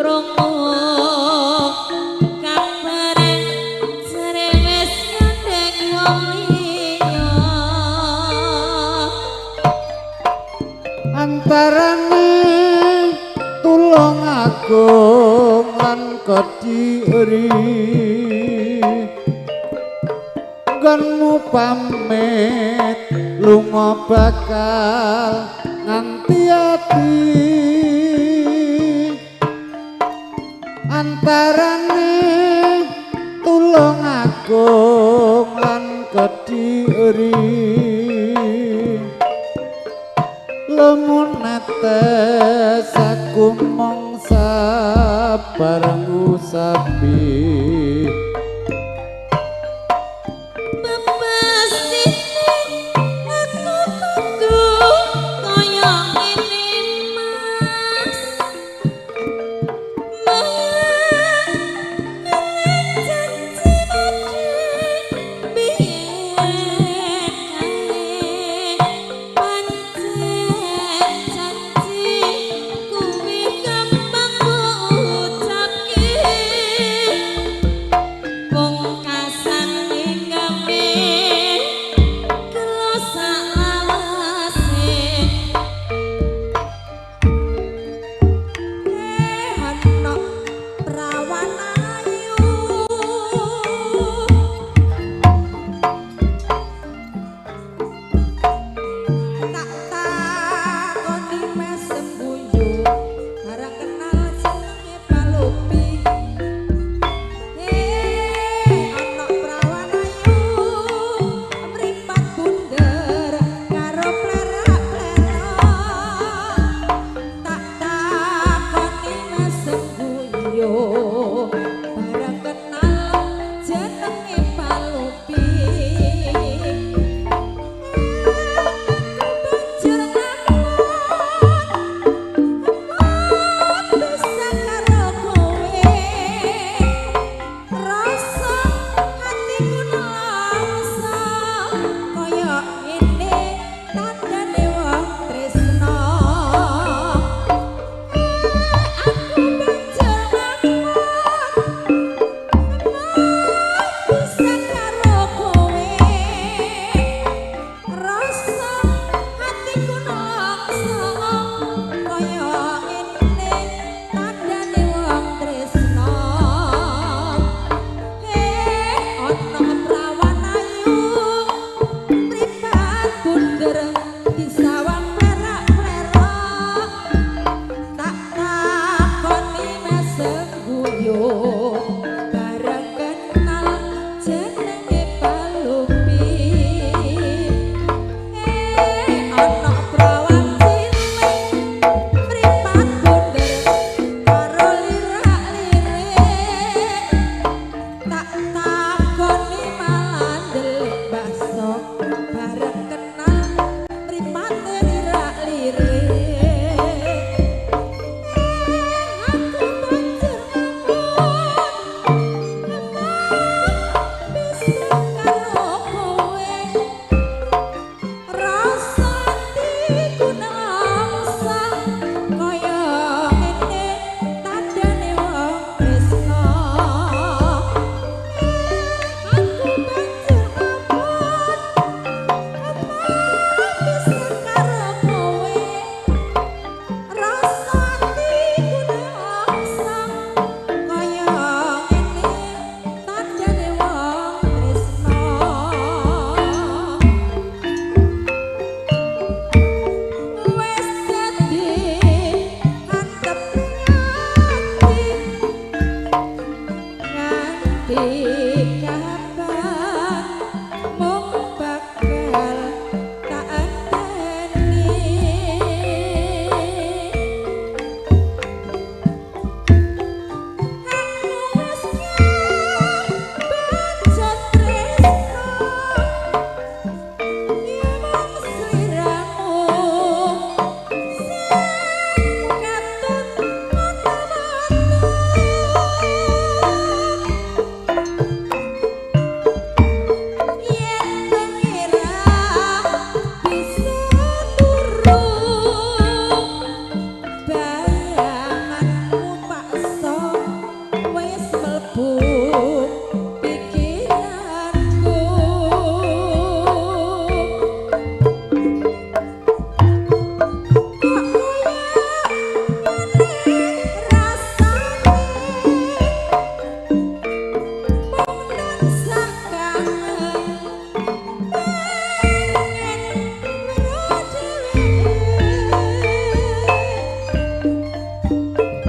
Krungu kabare jare wis gandeng wong liya. Antarane Tulungagung lan Kediri, nggonmu pamit lunga bakal nganti ati. Antarane Tulungagung lan Kediri, lemu netes aku mung sabar ngusapi. Mepestine aku kudu kaya ngene Mas. Eling janji padhe biyen kae, pancen janji kuwi gampang mbok ucapke.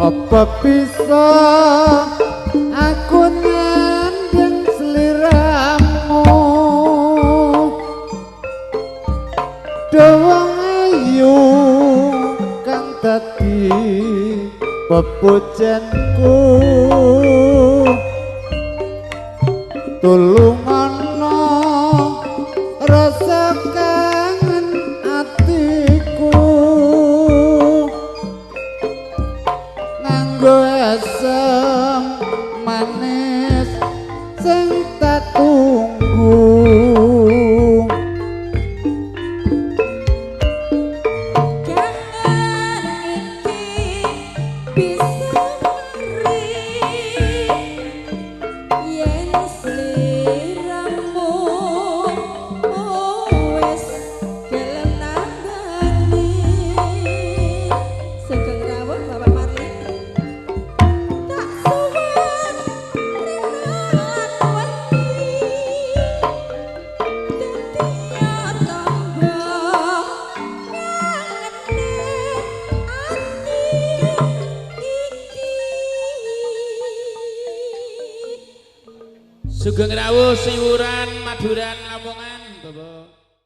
Apa bisa aku nyanding sliramu? Dewa ayu kang dadi pepujanku, tulungono rasa kangen atiku, nganggo asem manis sing tak tunggu. Kangen iki bisa mari yen sliramu wis gelem nambani. Sugeng rawuh Bapak Marli. Tak suwun rina lan wedi, dadi tangga kangene ati iki. Sugeng rawuh Siwuran Maduran Lamongan.